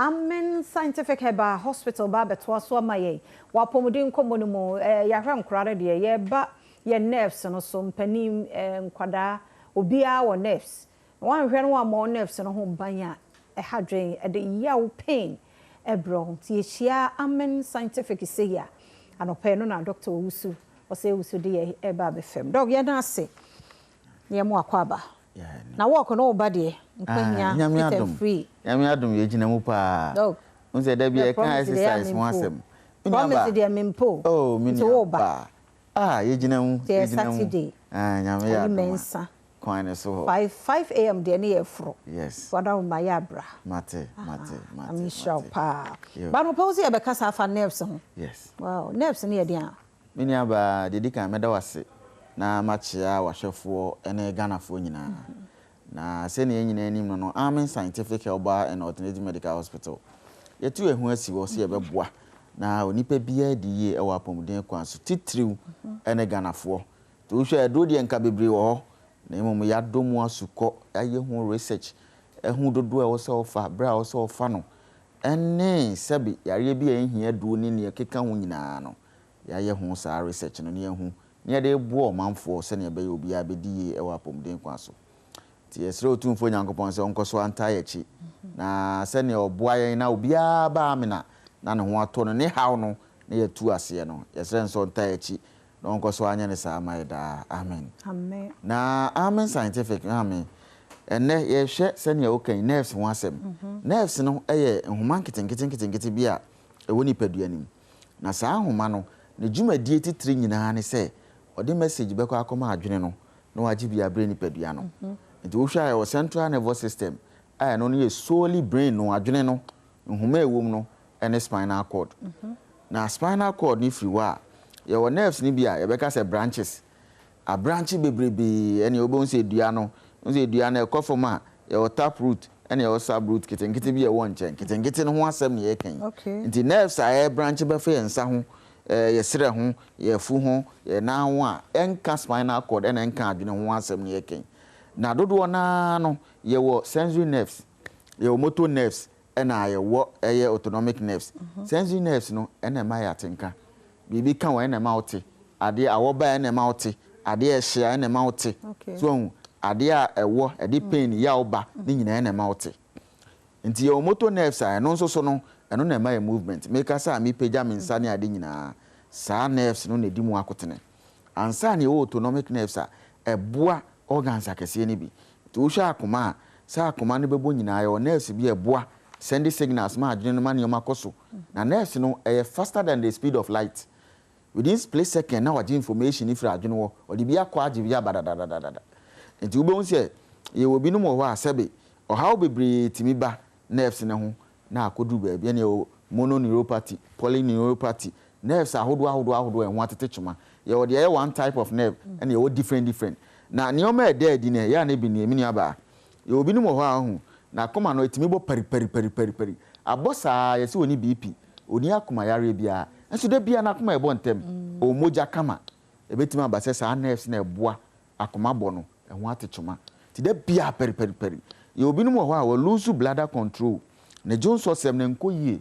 Amen Scientific Herbal Hospital ba abɛtoa so ama yɛn wɔ apɔmuden nkɔmmɔ no mu. Yɛahwɛ nkoraa no deɛ, yɛreba yɛn nerves no so, mpanin, nkwadaa, obiara wɔ nerves. Na woanhwɛ no woammɔ wo nerves no ho ban a, ɛha dwen, ɛde yaw, pain, ɛbrɛ wo. Nti yɛhyia Amen Scientific sei a, anɔpa yi no na Dr. Owusu, ɔsɛ Owusu de yɛ ɛba abɛfam. Doc, yɛda ase. Na yɛmo akɔ aba. Na wɔkɔ no woba deɛ, nkwa hia, fit and free. Nyame adom, yɛgyina mu paa. Doc. N sɛ da bi ɛka exercise ho asɛm. Promise deɛ mempo. Oh, me Nti nua woba. ba. Ah, yɛgyina mu. Nti ɛyɛ Yɛgyina mu. Saturday. Ah, Nyame yɛ Ayi adom a. Mɛnsa. Kwan ne so hɔ. 5 5 a.m. deɛ ne yɛ foro. Yes. Wada wo ma yɛ abra. Mate, mate, mate. Nyame nhyira wo Mate. paa. Yo. Ba no pɛ wo sɛ yɛbɛkasa afa nerves ho. Yes. Wow, nerves no yɛ deɛn a? Me nua baa, deɛ di kan, mɛda wo ase na makyea wahwɛfoɔ ne Ghanafoɔ nyinaa. Na sɛnea yɛn nyinaa anim no, Amen Scientific Herbal and Alternative Medical Hospital, yɛtu yɛn ho asi hɔ sɛ yɛbɛboa na onipa biara di yie wɔ apɔmuden kwan so, titiriw ne Ghanafoɔ. Nti wohwɛ aduro deɛ, nka bebree wɔ hɔ, na mmom yɛadɔ mu asukɔ, yɛayɛ ho research, ɛho dodoɔ a ɛwɔ sɛ wɔfa, berɛ a ɛwɔ sɛ wɔfa no, ɛne sɛbi yareɛ bi a ɛnhia aduro ne nea ɛkeka ho nyinaa no, yɛayɛ ho saa research no ne yɛhu ne yɛde boa ɔmanfoɔ sɛnea ɛbɛyɛ obiara bɛdi yie wɔ apɔmuden kwan so. Nti yɛsrɛ Otumfoɔ Nyankopɔn sɛ ɔnkɔ so anta yɛn akyi na sɛnea ɔboa yɛn na obiara ba amena na ne ho atɔ no ne haw no na yɛtu aseɛ no, yɛsrɛ nso ɔnta yɛn akyi na ɔnkɔ so anyɛ ne saa ma yɛ daa. Amen. Amen. Na Amen Scientific, amen, ɛnɛ yɛhwɛ sɛnea woka yi, nerves ho asɛm. Nerves no yɛ nhoma nketenkete nketenkete bi a ɛwɔ nipadua no mu, na saa nhoma no ne dwumadie titiri nyinaa ne sɛ ɔde message bɛkɔ akɔma adwene no na wagye bi abrɛ nipadua no. Nti wohwɛ a, ɛwɔ central nervous system a ɛno no yɛ solely brain no, adwene no, nhoma a ɛwɔ mu no ne spinal cord. Na spinal cord no firi hɔ a, yɛwɔ nerves no bi a yɛbɛka sɛ branches, abrankye bebrebee. Ɛne wobɛhu sɛ dua no, wohu sɛ dua no ɛkɔ fam a, yɛwɔ tap root ɛne yɛwɔ sub root nketenkete bi a ɛwɔ nkyɛn nketenkete no ho asɛm ne yɛka yi. Nti nerves a ɛyɛ branch bɛfa yɛn nsa ho, yɛ serɛ ho, yɛ afu ho, yɛ nan ho a ɛnka spinal cord ɛna ɛnka adwene ho asɛm ne yɛka yi. Na dodoɔ naa no, yɛwɔ sensory nerves, yɛwɔ motor nerves, ɛna yɛwɔ ɛyɛ autonomic nerves. Sensory nerves no ɛna ɛma yɛ atenka, biribi ka wɔ ɛna ɛma wote adeɛ, awɔ ba ɛna ɛma wote adeɛ, ɛhyia ɛna ɛma wote. So ɔhu adeɛ a ɛwɔ ɛde pain yaw ba ne nyinaa ɛna ɛma wote. Nti yɛwɔ motor nerves a ɛno nso so no, ɛno na ɛma yɛ movement. Mekasa a, mepagya me nsa ne ade nyinaa, saa nerves no na ɛdi mu akotene. Ansa na yɛwɔ autonomic nerves a ɛboa organs akɛseɛ no bi. Nti wohwɛ akoma a, sɛ akoma no bɛbɔ nyinaa, yɛwɔ nerves bi a ɛboa send signals ma adwene no ma nneɛma kɔ so. Na nerves no ɛyɛ faster than the speed of light. Within split second na wagye information firi adwene hɔ, ɔde bi akɔ agye bi aba dadadadada. Nti wobɛhu sɛ yɛwɔ binom wɔ hɔ a, sɛbe, ɔhaw bebree tumi ba nerves ne ho na akɔduru baabi. Ɛne yɛwɔ mononeuropathy, polyneuropathy, nerves ahodoɔ ahodoɔ ahodoɔ ɛho atete twoma. Yɛwɔ deɛ ɛyɛ one type of nerve, ɛna yɛwɔ different different. Na nneɛma a ɛda adi no, ɛyɛ a na ebi nie. Me nua baa, yɛwɔ binom wɔ hɔ a ɔho na akoma no ɛtumi bɔ pari pari pari pari pari, abɔ saa, yɛsɛ wɔni BP, oni akoma yareɛ biara, nso da biara n'akoma ɛbɔ ntɛm, ɔwɔ mogya kama. Ɛbɛtumi aba sɛ saa nerves na ɛboa akoma bɔ no ɛho ate twoma, nti da biara pɛripɛripɛri. Yɛwɔ binom wɔ hɔ a wɔlose bladder control, ne dwonsɔsɛm ne nkɔ yie,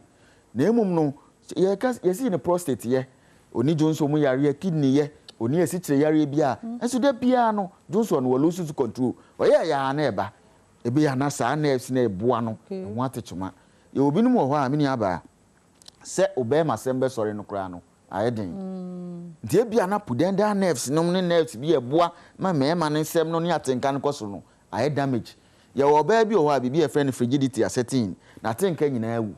na emom no yɛka yɛsi ne prostate yɛ, oni dwonsɔ mu yareɛ, kidney yɛ, oni esikyire yareɛ bi a, nso da biara no dwonsɔ no wɔlose control, ɔyɛ ɛyɛ na ɛba ebi yɛ ana saa nerves na ɛboa no ɛho ate twoma. Yɛwɔ binom wɔ hɔ a, me nua baa, sɛ ɔbɛrima sɛm bɛsɔre no koraa no ayɛ den. Nti ebia na pudendal nerves nom ne nerves bi ɛboa ma mmarima ne nsɛm no ne atenka no kɔ so no ayɛ damage. Yɛwɔ ɔbaa bi wɔ hɔ a biribi a yɛfrɛ no frigidity asɛtin, na atenka nyinaa awu,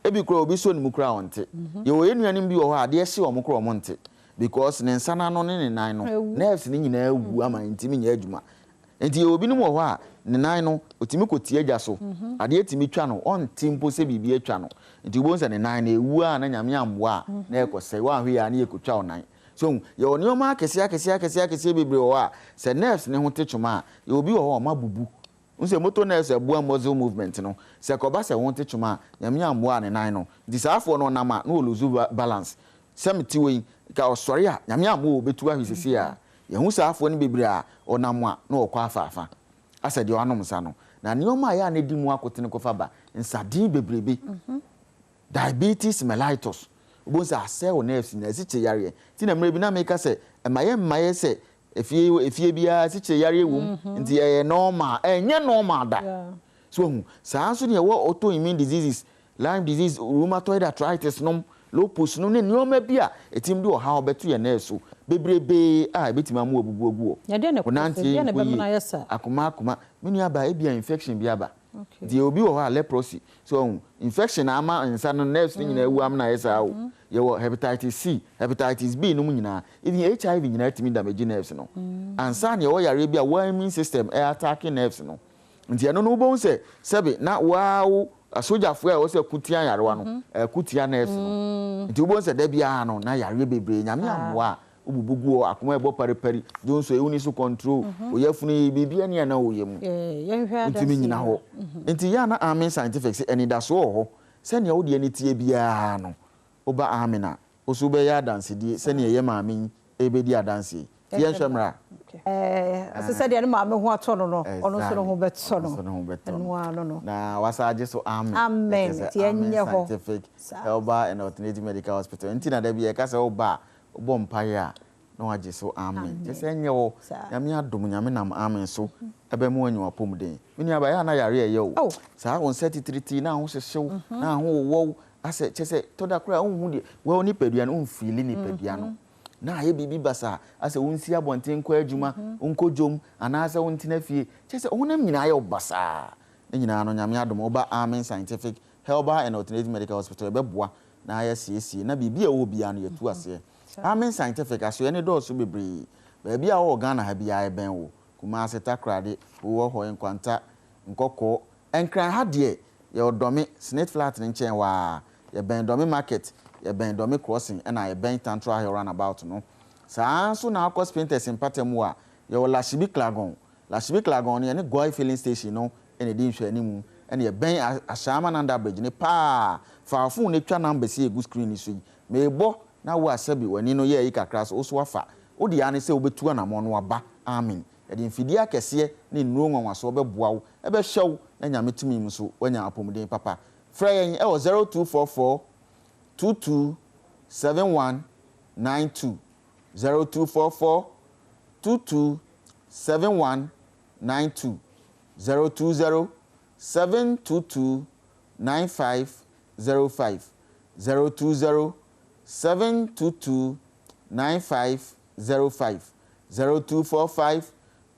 ebi koraa obi so ne mu koraa ɔnte. Yɛwɔ yɛn nuanom bi wɔ hɔ a adeɛ hye wɔn koraa, wɔn nte, because ne nsa n'ano ne ne nan no nerves ne nyinaa awu ama ntumi nyɛ adwuma. Nti yɛwɔ binom wɔ hɔ a ne nan no otumi kɔ tie gya so, adeɛ tumi twa no, ɔnte mpo sɛ biribi atwa no. Nti wobɛhu sɛ ne nan no ewu a, na Nyame amboa a, na ɛkɔ sɛ wɔahwɛ yɛ a ne yɛkɔtwa wo nan so. Yɛwɔ nneɛma akɛseɛ akɛseɛ akɛseɛ akɛseɛ bebree wɔ hɔ a sɛ nerves ne ho te twoma a, yɛwɔ bi wɔ hɔ a ɔma bubu n sɛ motor nerves ɛboa muscle movement no, sɛ kɔba sɛ wɔn te twoma a, Nyame amboa a, ne nan no nti saa afoɔ no ɔnam a na wɔlose balance. Sɛ mete wɔ yi ka ɔsɔre a, Nyame amboa, ɔbɛtu ahwe sisi a yɛhu saa afoɔ no bebree a ɔnam a na ɔkɔ afaafa asɛ deɛ ɔanom nsa no. Na nneɛma a ɛyɛ a na ɛdi mu akotene kɔfa ba, nsaden bebrebe, diabetes mellitus, wobɛhu sɛ asɛe wo nerves nyinaa, asikyire yareɛ. Nti na mmerɛ bi na meka sɛ, ɛma yɛ mma yɛ sɛ efie, efie biara asikyire yareɛ wɔ mu, nti ɛyɛ normal. Ɛnyɛ normal da. So wahu? Saa nso na yɛwɔ autoimmune diseases, Lyme disease, rheumatoid arthritis nom, lupus nom ne nneɛma bi a ɛtumi de ɔhaw bɛto yɛn nerves so bebrebee a ɛbɛtumi ama wabubu agu hɔ. Na deɛ na Wo nanteɛ deɛ na nkɔ ɛbɛma no yie. ayɛ saa? Akoma akoma. Me nua baa, ebia infection bi aba. Nti obi wɔ hɔ a leprosy, so wahu, infection na ama nsa no nerves no nyinaa awu ama no ayɛ saa o. Yɛwɔ hepatitis C, hepatitis B nom nyinaa, even HIV nyinaa tumi damage nerves no. Ansa na yɛwɔ yareɛ bi a wo immune system attack nerves no. Nti ɛno no wobɛhu sɛ sɛbe na woaa wo asogyafoɔ a ɛwɔ sɛ ɛko tia nyarewa no, ɛko tia nerves no. Nti wobɛhu sɛ da biara no na yareɛ bebree, Nyame ammoa a, wobubu gu hɔ, akoma ɛbɔ paripari, dwonsɔ yi wonni so control, wo yafunu yi biribiara ni a na woyɛ mu. Wontumi nnyina hɔ. Nti yɛ a na Amen Scientific sɛ anidasoɔ wɔ hɔ sɛnea wo deɛ no teɛ biara no, woba Amen a, wo nso wobɛyɛ adansedie sɛnea yɛ maame yi rebɛdi adanseɛ yi. Nti yɛnhwɛ mmra. Ɛsɛ sɛ deɛ ne maame ho atɔ no no, ɔno nso ne ho bɛtɔ no. Ɔno nso ne ho bɛtɔ no. Ɛno ara no no. Na wasa agye so amen. Amen. Ɛkyerɛ sɛ Nti Amen ɛnyɛ hɔ. Scientific Herbal and Alternative Medical Hospital. Nti na da bi yɛka sɛ woba a, wobɔ mpaeɛ a, na wagye so amen. Kyerɛ sɛ ɛnyɛ hɔ. Nyame adom, Nyame nam amen so ɛbɛma woanya w'apɔmuden. Me nuabaa, ɛyɛ a na yareɛ ɛyɛ wo. Saa wo nsa titiritii na ho hyehye wo, na ho wowɔ wo, asɛ kyerɛ sɛ tɔ da koraa wonhu deɛ, wo nipadua no, wonfiili nipadua no. Na ayɛ biribi basaa, asɛ wonsi abɔnten nkɔ adwuma, wonkɔ dwom, anaasɛ wontena fie. Kyerɛ sɛ honam nyinaa ayɛ wo basaa. Ne nyinaa no, Nyame adom, woba Amen Scientific Herbal and Alternative Medical Hospital, yɛbɛboa na yɛasiesie, na biribi a ɛwɔ hɔ biara no, yɛatu aseɛ. Amen Scientific, asoɛeɛ no dɔɔso bebree. Baabi a wowɔ Ghana ha biara, yɛbɛn wo. Kumasi, Takoradi, Hohoe, Nkwanta, Nkɔkɔɔ, Nkran ha deɛ, yɛwɔ Dɔme, Snate Flat no nkyɛn hɔ ara. Yɛbɛn Dɔme Market, yɛbɛn Dɔme Crossing ɛna yɛbɛn Tantra Hill Runabout no. Saa ara nso na wokɔ Spintex mpata mu a, yɛwɔ Lashibi Klagon. Lashibi Klagon no, yɛne Goil Filling Station no na ɛdi nhwɛanimu. Ɛna yɛbɛn Ashaiman Under Bridge no paa. Fa wo phone no twa numbers yi a ɛgu screen no so yi. Merebɔ na wo a sɛbe w'ani no yɛ ayi kakra so, wo nso woafa. Wo deɛ ara ne sɛ wobɛtu anamɔn na woaba. Amen. Yɛde mfidie akɛseɛ ne nnuro nwanwasoɔ bɛboa wo, ɛbɛhwɛ wo na Nyame tumi mu nso woanya apɔmuden papa. Frɛ yɛn wɔ 0244 22 71 92, 0244 22 71 92, 020 722 9505, 020 722 9505, 0245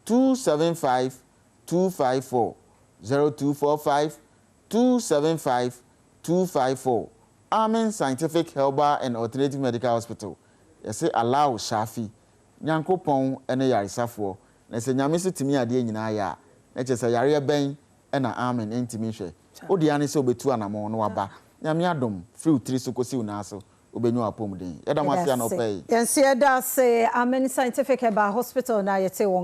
275 254, 0245 275 254 Amen Scientific Herbal and Alternative Medical Hospital Yɛse Allahu Shafi, Nyankopɔn ne yaresafoɔ, na sɛ Nyame so tumi adeɛ nyinaa yɛ a, na kyerɛ sɛ yareɛ bɛn na Amen ntumi nhwɛ? Wo dea ne sɛ wobɛtu anamɔn na waba. Nyame adom, firi wo tiri so kɔsi wo nan so, wobɛnya w'apɔmuden. Yɛda mo ase anɔpa yi. Yɛn nso yɛda ase. Amen Scientific Herbal Hospital na yɛte wɔn.